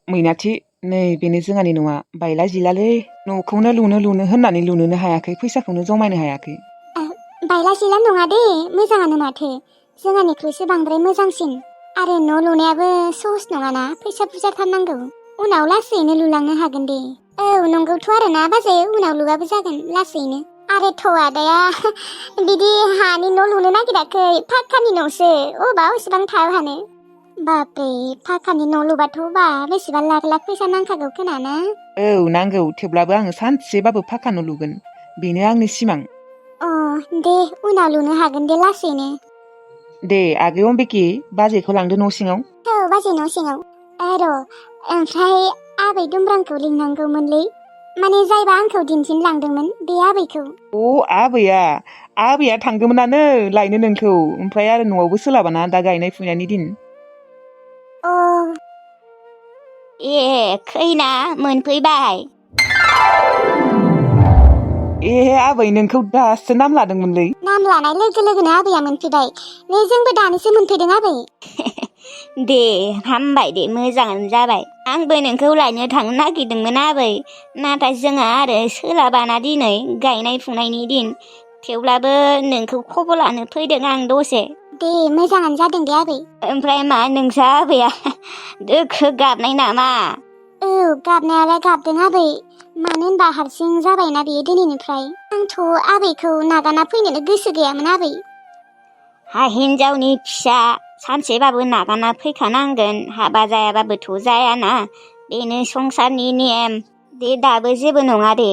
मैनाथि नै बेनो जोंहानि न'आ बायला जिलालै न'खौनो लुनो होननानै लुनोनो हायाखै फैसाखौनो जमायनो हायाखै बायला जिला नङा दे मोजाङानो माथो जोंहानिख्रुइसो बांद्राय मोजांसिन आरो न' लुनायाबो सहस नङाना फैसा बुरजाथारनांगौ उनाव लासैनो लुलांनो हागोन दे औ नंगौथ' आरोना बाजै उनाव लुबाबो जागोन लासैनो आरो थ' आदाया बिदि हानि न' लुनो नागिराखै फाक्कानि न'सो अबाव एसेबां थाब हानो बापरे फाक्कानि न' लुबाथ' बा बेसेबां लाख लाख फैसा नांखागौ खोनाना औ नांगौ थेवब्लाबो आङो सानसेबाबो फाक्का न' लुगोन बेनो आंनि सिमां अ दे उनाव लुनो हागोन दे लासैनो दे आगै अम्बिके बाजैखौ लांदो न' सिङाव औ बाजै न' सिङाव र' ओमफ्राय आबै दुमब्रांखौ लिंनांगौमोनलै माने जायबा आंखौ दिन्थिनो लांदोंमोन बे आबैखौ आबैया थांगौमोनानो लायनो नोंखौ ओमफ्राय आरो न'आवबो सोलाबाना दा गायनाय फुनायनि दिन अ ए खैना मोनफैबाय ए आबै नोंखौ दासो नाम लादोंमोनलै नाम लानाय लोगो लोगोनो आबैया मोनफैबाय नै जोंबो दानिसो मोनफैदों आबै दे हामबाय दे मोजाङानो जाबाय आंबो नोंखौ लायनो थांनो नागिरदोंमोन आबै नाथाय जोंहा आरो सोलाबाना दिनै गायनाय फुनायनि दिन थेवब्लाबो नोंखौ खबर लानो फैदों आं दसे दे मोजाङानो जादों दे आबै ओमफ्राय मा नोंसा आबैया दोखो गाबनाय नामा औ गाबनायालाय गाबदों आबै मानो होनबा हारसिं जाबायना बेयो दिनैनिफ्राय आंथ' आबैखौ नागारना फैनोनो गोसो गैयामोन आबै हा हिन्जावनि फिसा सानसेबाबो नागारना फैखानांगोन हाबा जायाबाबोथ' जायाना बेनो संसारनि नेम दे दाबो जेबो नङा दे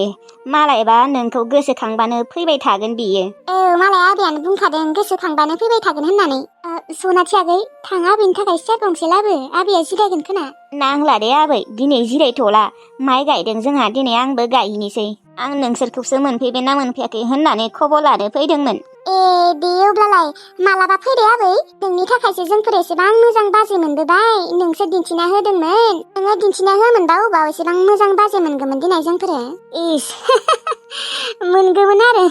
मालायबा नोंखौ गोसोखांबानो फैबाय थागोन बियो औ मालाय आबैयानो बुंखादों गोसोखांबानो फैबाय थागोन होननानै सनाथि आगै थाङा आबैनि थाखाय सियार गंसे लाबो आबैया जिरायगोन खोना नांला दे आबै दिनै जिरायथ'ला माइ गायदों जोंहा दिनै आंबो गायहैनोसै आं नोंसोरखौसो मोनफैबायना मोनफैयाखै होननानै खबर लानो फैदोंमोन ए दे अब्लालाय मालाबा फैदे आबै नोंनि थाखायसो जोंफोर एसेबां मोजां बाजै मोनबोबाय नोंसो दिन्थिना होदोंमोन नोङो दिन्थिना होमोनबा अबाव एसेबां मोजां बाजै मोनगौमोन दिनै जोंफोरो इस मोनगौमोन आरो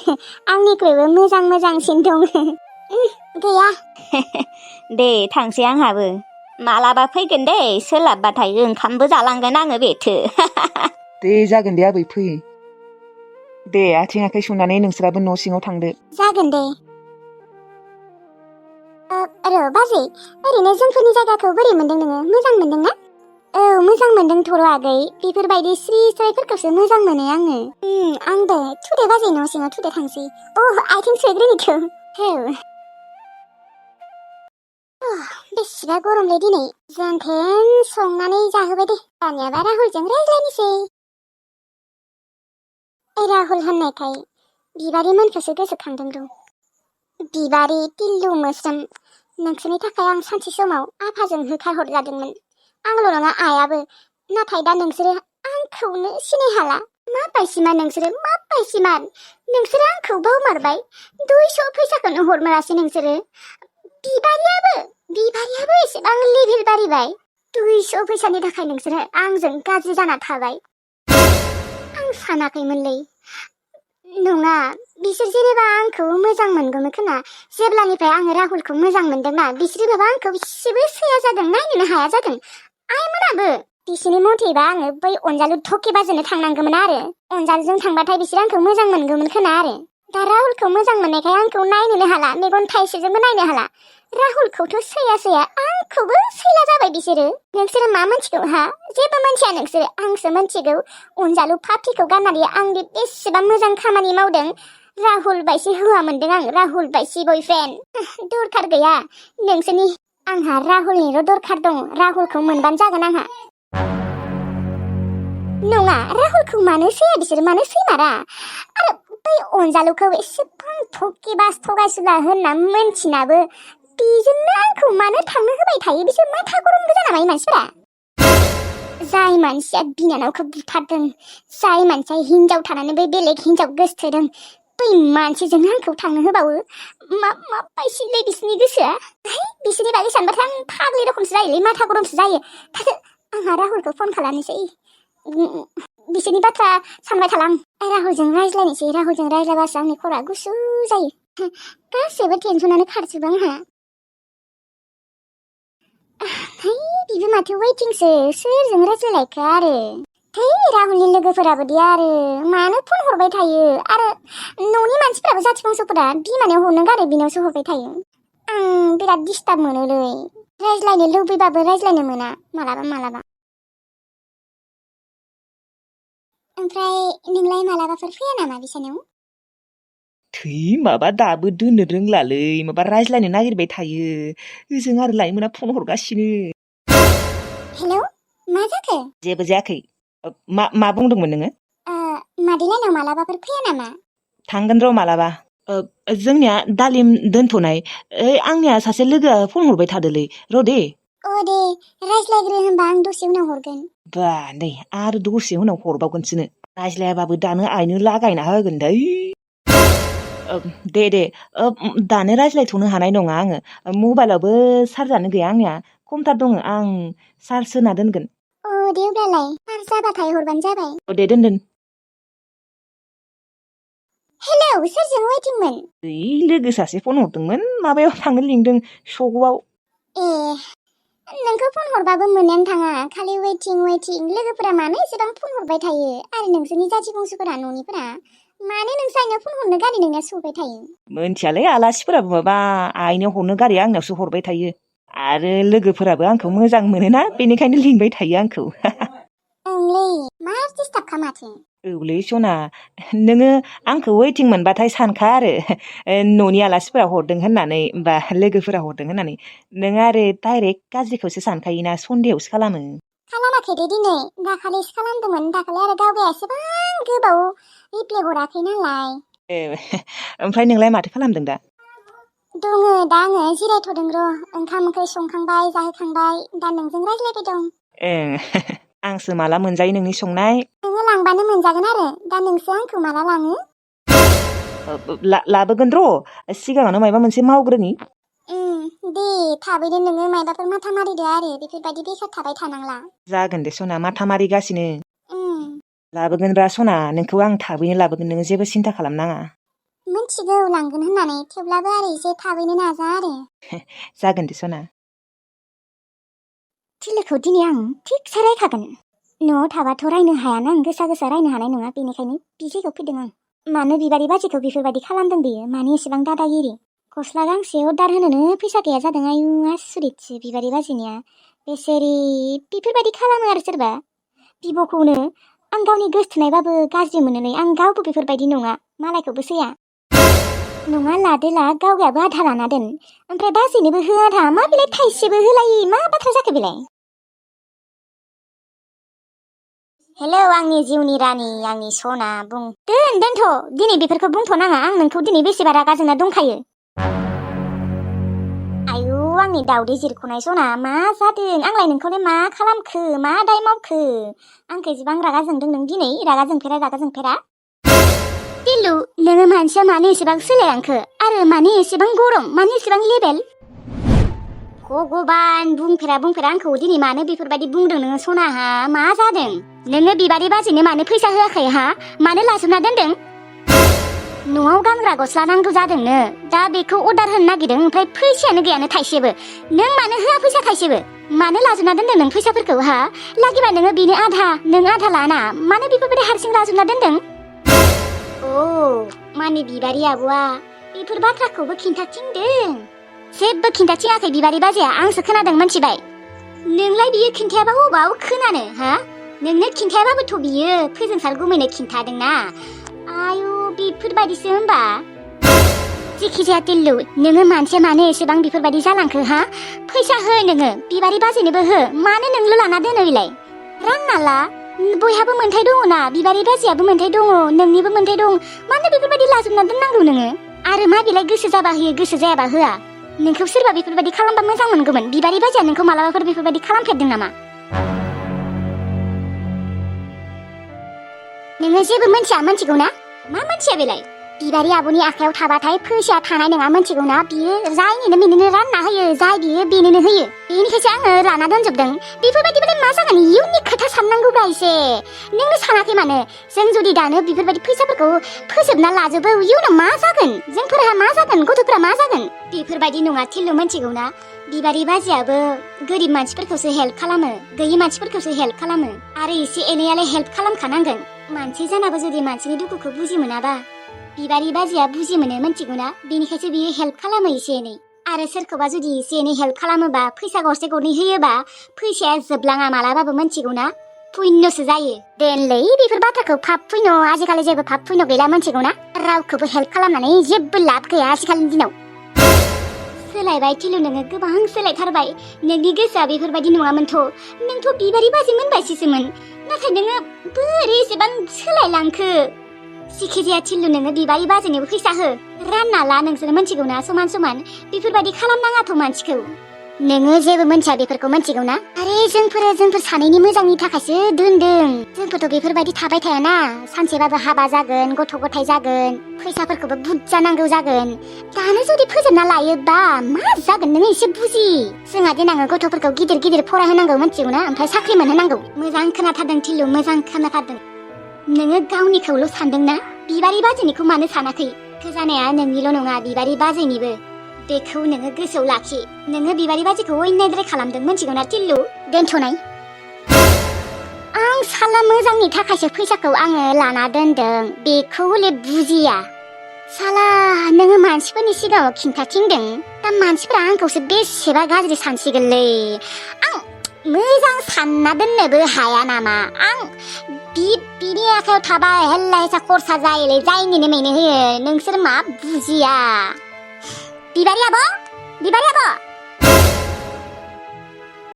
आंनिख्रुइबो मोजांसिन दं गैया दे थांसै आंहाबो मालाबा फैगोन दे सोलाबबाथाय ओंखामबो जालांगोन आङो बेथो दे जागोन दे आबै फै दे आथिं आखाइ सुनानै नोंसोराबो न' सिङाव थांदो जागोन दे र' बाजै ओरैनो जोंफोरनि जायगाखौ बोरै मोनदों नोङो मोजां मोनदों ना औ मोजां मोनदों थर' आगै बेफोरबायदि स्रि स्रायफोरखौसो मोजां मोनो आङो आंबो थुदे बाजै न' सिङाव थुदे थांसै आथिं सुग्रोनिथ' बेसेबा गरमलै दिनै जोंथेन संनानै जाहोबाय दे दानियाबा राहुलजों रायज्लायनोसै राहुल होननायखाय बिबारि मोनखौसो गोसोखांदों र' बिबारि टिल्लु मोस्रोम नोंसोरनि थाखाय आं सानसे समाव आफाजों होखारहरजादोंमोन आंल' नङा आइयाबो नाथाय दा नोंसोरो आंखौनो सिनायहाला माबायसिमान नोंसोरो आंखौ बावमारबाय 200 फैसाखौनो हरमारासै नोंसोरो बिबारियाबो एसेबां लेभेल बारिबाय 200 फैसानि थाखाय नोंसोरो आंजों गाज्रि जाना थाबाय आं सानाखैमोनलै नङा बिसोर जेनेबा आंखौ मोजां मोनगौमोन खोना जेब्लानिफ्राय आङो राहुलखौ मोजां मोनदोंना बिसोरो आंखौ इसेबो सैया जादों नायनोनो हाया जादों आइमोनाबो बिसोरनि मथेबा आङो बै अनजालु धकेबाजोंनो थांनांगौमोन आरो अनजालुजों थांबाथाय बिसोर आंखौ मोजां मोनगौमोन खोना आरो दा राहुलखौ मोजां मोननायखाय आंखौ नायनोनो हाला मेगन थाइसेजोंबो नायनो हाला राहुलखौथ' सैया आंखौबो सैला जाबाय बिसोरो नोंसोरो मा मोनथिगौ हा जेबो मोनथिया नोंसोरो आंसो मोनथिगौ अनजालु फाफ्लिखौ गाननानै आंनि बेसेबां मोजां खामानि मावदों राहुल बायसि हौवा मोनदों आं राहुल बायसि बयफ्रेन्ड दरखार गैया नोंसोरनि आंहा राहुलनिल' दरखार दङ राहुलखौ मोनबानो जागोन आंहा नङा राहुलखौ मानो सैया बिसोर मानो सैमारा आरो बै अनजालुखौ एसेबां थगायसुला होनना मोनथिनाबो बेजोंनो आंखौ मानो थांनो होबाय थायो बिसोर माथा गरम गोजा नामा मानसिफोरा जाय मानसिया बिनानावखौ बुथारदों जाय मानसिया हिनजाव थानानै बै बेलेग हिनजाव गोसथोदों बै मानसिजों आंखौ थांनो होबावो मा बायसिलै बिसोरनि गोसोआ बिसोरनि बागै सानबाथाय आं फाग्लि रखमसो जायोलै माथा गरमसो जायो थाथो आंहा राहुलखौ फन खालामनोसै बिसोरनि बाथ्रा सानबाय थालां राहुलजों रायज्लायबासो आंनि खर'a गुसु जायो गासैबो टेनसनानो खारजोबो आंहा बिबो माथो वेटिंसो सोरजों रायज्लायलायखो आरो थै राहुलनि लोगोफोराबोदि आरो मानो फन हरबाय थायो आरो न'नि मानसिफोराबो जाथि बंस'फोरा बिमानियाव हरनो गारो बिनावसो हरबाय थायो आं बिराद डिस्टार्ब मोनोलै रायज्लायनो लुबैबाबो रायज्लायनो मोना मालाबा मालाबा ओमफ्राय नोंलाय मालाबाफोर फैया नामा बिसानाव थै माबा दाबो दोननो रोंलालै माबा रायज्लायनो नागिरबाय थायो ओजों आरो लाइमोना फन हरगासिनो हेलौ मा जाखो जेबो जायाखै मा बुंदोंमोन नोङो मादैलानाव मालाबाफोर फैया नामा थांगोन र' मालाबा जोंनिया दालिम दोनथ'नाय आंनिया सासे लोगोआ फन हरबाय थादोलै र' दे दे रायज्लायग्रो होनबा आं दसे उनाव हरगोन बा नै आरो दसे उनाव हरबावगोनसोनो रायज्लायाबाबो दानो आइनो लागायना होगोन दै दे दानो रायज्लायथ'नो हानाय नङा आङो मबाइलावबो चार्जानो गैया आंनिया खमथार दङ आं चार्ज होना दोनगोन दे अब्लालाय चार्ज जाबाथाय हरबानो जाबाय दे दोन हेलौ सोरजों वेटिंमोन लोगो सासे फन हरदोंमोन माबायाव थांनो लिंदों सकआव नोंखौ फन हरबाबो मोननायानो थाङा खालि वेटिं लोगोफोरा मानो एसेबां फन हरबाय थायो आरो नोंसोरनि जाथि बंस'फोरा न'निफोरा मानो नोंसानियाव फन हरनो गारि नोंनिया सौबाय थायो मोनथियालै आलासिफोराबो माबा आइनियाव हरनो गारि आंनियावसो हरबाय थायो आरो लोगोफोराबो आंखौ मोजां मोनोना बेनिखायनो लिंबाय थायो आंखौ ओंलै मा डिस्टार्बखा माथो औलै सना नोङो आंखौ वेटिं मोनबाथाय सानखा आरो न'नि आलासिफोरा हरदों होननानै बा लोगोफोरा हरदों होननानै नों आरो डाइरेक्ट गाज्रिखौसो सानखायोना सन्देहसो खालामो खालामाखै दे दिनै दाखालिसो खालामदोंमोन दाखालि आरो गावगाया एसेबां गोबाव रिप्लाय हराखै नालाय ओमफ्राय नोंलाय माथो खालामदों दा दङ दा आङो जिरायथ'दों र' ओंखाम ओंख्रि संखांबाय जाहोखांबाय दा नोंजों रायज्लायबाय दं आंसो माला मोनजायो नोंनि संनाय नोङो लांबानो मोनजागोन आरो दा नोंसो आंखौ माला लाङो लाबोगोन र' सिगाङावनो माबा मोनसे मावग्रोनि दे थाबैनो नोङो मायबाफोर माथा मारिदो आरो बेफोरबायदि बेखार थाबाय थानांला जागोन दे सना माथा मारिगासिनो लाबोगोनब्रा सना नोंखौ आं थाबैनो लाबोगोन नोङो जेबो सिन्था खालामनाङा मिथिगौ लांगोन होननानै थेवब्लाबो आरो एसे थाबैनो नाजा आरो जागोन दे सना थिलोखौ दिनै आं थिगसे रायखागोन न'आव थाबाथ' रायनो हायाना आं गोसा रायनो हानाय नङा बेनिखायनो बि जायगायाव फैदों आं मानो बिबारि बाजिखौ बेफोरबायदि खालामदों बेयो मानो एसेबां दादागिरि गस्ला गांसे अर्डार होनोनो फैसा गैया जादों आयु आसुरितसो बिबारि बाजिनिया बेसेरि बेफोरबायदि खालामो आरो सोरबा बिब'खौनो आं गावनि गोसथोनायबाबो गाज्रि मोनोनै आं गावबो बेफोरबायदि नङा मालायखौबो सैया नङा लादोला गावगायाबो आधा लाना दोन ओमफ्राय बाजैनोबो हो आधा मा बेलाय थाइसेबो होलायि मा बाथ्रा जाखो बेलाय हेलौ आंनि जिउनि रानि आंनि सना बुं दोनथ' दिनै बेफोरखौ बुंथ'नाङा आं नोंखौ दिनै बेसेबा रागा जोंना दंखायो आयु आंनि दावदै जिरख'नाय सना मा जादों आंलाय नोंखौलाय मा खालामखो मा दाय मावखो आंखौ एसेबां रागा जोंदों नों दिनै रागा जोंफेरा दिलु नोङो मानसिया मानो एसेबां सोलायांखो आरो मानो एसेबां गरम मानो एसेबां लेबेल भगबान बुंफेरा आंखौ दिनै मानो बेफोरबायदि बुंदों नोङो सनाहा मा जादों नोङो बिबारि बाजिनो मानो फैसा होआखै हा मानो लाजोबना दोनदों न'आव गानग्रा गस्ला नांगौ जादोंनो दा बेखौ अर्डार होनो नागिरदों ओमफ्राय फैसायानो गैयानो थाइसेबो नों मानो होआ फैसा थाइसेबो मानो लाजोबना दोनदों नों फैसाफोरखौ हा लागिबा नोङो बेनो आधा नों आधा लाना मानो बेफोरबायदि हारसिं लाजोबना दोनदों माने बिबारि आब'आ बेफोर बाथ्राखौबो खिन्थाथिंदों जेबो खिन्थाथिङाखै बिबारि बाजिया आंसो खोनादों मोनथिबाय नोंलाय बियो खिन्थायाबा अबाव खोनानो हा नोंनो खिन्थायाबाबोथ' बियो फोजोंसार गुमैनो खिन्थादोंना आयु बेफोरबायदिसो होनबा जेखि जाया दिल्लु नोङो मानसिया मानो एसेबां बेफोरबायदि जालांखो हा फैसा हो नोङो बिबारि बाजिनोबो हो मानो नोंल' लाना दोनो इलाय रानना ला बयहाबो मोन्थाय दङ ना बिबारि बाजियाबो मोन्थाय दङ नोंनिबो मोन्थाय दं मानो बेफोरबायदि लाजोबना दोननांगौ नोङो आरो मा बिलाय गोसो जाबा होयो गोसो जायाबा होआ नोंखौ सोरबा बेफोरबायदि खालामबा मोजां मोनगौमोन बिबारि बाजिया नोंखौ मालाबाफोर बेफोरबायदि खालामफेरदों नामा नोङो जेबो मिथिगौ ना मा मिथिया बेलाय बिबारि आब'नि आखायाव थाबाथाय फैसाया थानाय नङा मिथिगौ ना बियो जायनिनो बेनिनो रानना होयो जाय बियो बेनिनो होयो बेनिखायसो आङो लाना दोनजोबदों बेफोरबायदिबाथाय मा जागोन इयुननि खोथा साननांगौब्रा एसे नोंनो सानाखै मानो जों जुदि दानो बेफोरबायदि फैसाफोरखौ फोजोबना लाजोबो इयुनाव मा जागोन जोंफोरहा मा जागोन गथ'फोरा मा जागोन बेफोरबायदि नङा थिल्लु मिथिगौ ना बिबारि बाजैयाबो गोरिब मानसिफोरखौसो हेल्प खालामो गैयि मानसिफोरखौसो हेल्प खालामो आरो एसे एनैयालाय हेल्प खालामखानांगोन मानसि जानाबो जुदि मानसिनि दुखुखौ बुजि मोनाबा बिबारि बाजैया बुजि मोनो मिथिगौना बेनिखायसो बियो हेल्प खालामो एसे एनै आरो सोरखौबा जुदि एसे एनै हेल्प खालामोबा फैसा गरसे गरनै होयोबा फैसाया जोबलाङा मालाबाबो मिथिगौना पुण्यसो जायो दोनलै बेफोर बाथ्राखौ पाप पुण्य आजिखालि जेबो पाप पुण्य गैला मिथिगौना रावखौबो हेल्प खालामनानै जेबो लाब गैया आजिखालिनि दिनाव सोलायबाय थिलु नोङो गोबां सोलायथारबाय नोंनि गोसोआ बेफोरबायदि नङामोनथ' नोंथ' बिबारि बाजै मोनबायसोमोन नाथाय नोङो बोरै एसेबां सोलायलांखो जिखिजाया थिलु नोङो बिबारि बाजैनोबो फैसा हो रानना ला नोंसोर मिथिगौना समान समान बेफोरबायदि खालामनाङाथ' मानसिखौ नोङो जेबो मिथिया बेफोरखौ मिथिगौना आरे जोंफोर सानैनि मोजांनि थाखायसो दोनदों जोंफोरथ' बेफोरबायदि थाबाय थायाना सानसेबाबो हाबा जागोन गथ' गथाय जागोन फैसाफोरखौबो बुरजा नांगौ जागोन दानो जुदि फोजोबना लायोबा मा जागोन नोङो एसे बुजि जोंहा देनां गथ'फोरखौ गिदिर गिदिर फरायहोनांगौ मिथिगौना ओमफ्राय साख्रि मोनहोनांगौ मोजां खोनाथारदों थिलु मोजां खोनाथारदों नोङो गावनिखौल' सानदोंना बिबारि बाजैनिखौ मानो सानाखै गोजानाया नोंनिल' नङा बिबारि बाजैनिबो बेखौ नोङो गोसोआव लाखि नोङो बिबारि बाजैखौ अयनायद्राय खालामदों मिथिगौना टिल्लु दोनथ'नाय आं साला मोजांनि थाखायसो फैसाखौ आङो लाना दोनदों बेखौ हले बुजिया साला नोङो मानसिफोरनि सिगाङाव खिन्थाथिंदों दा मानसिफोरा आंखौसो बेसेबा गाज्रि सानसिगोनलै आं मोजां सानना दोननोबो हाया नामा आं बिनि आखायाव थाबा हेल्ला हेसा खरसा जायोलै जायनिनो मेनो होयो नोंसोर मा बुजिया बिबारि आब'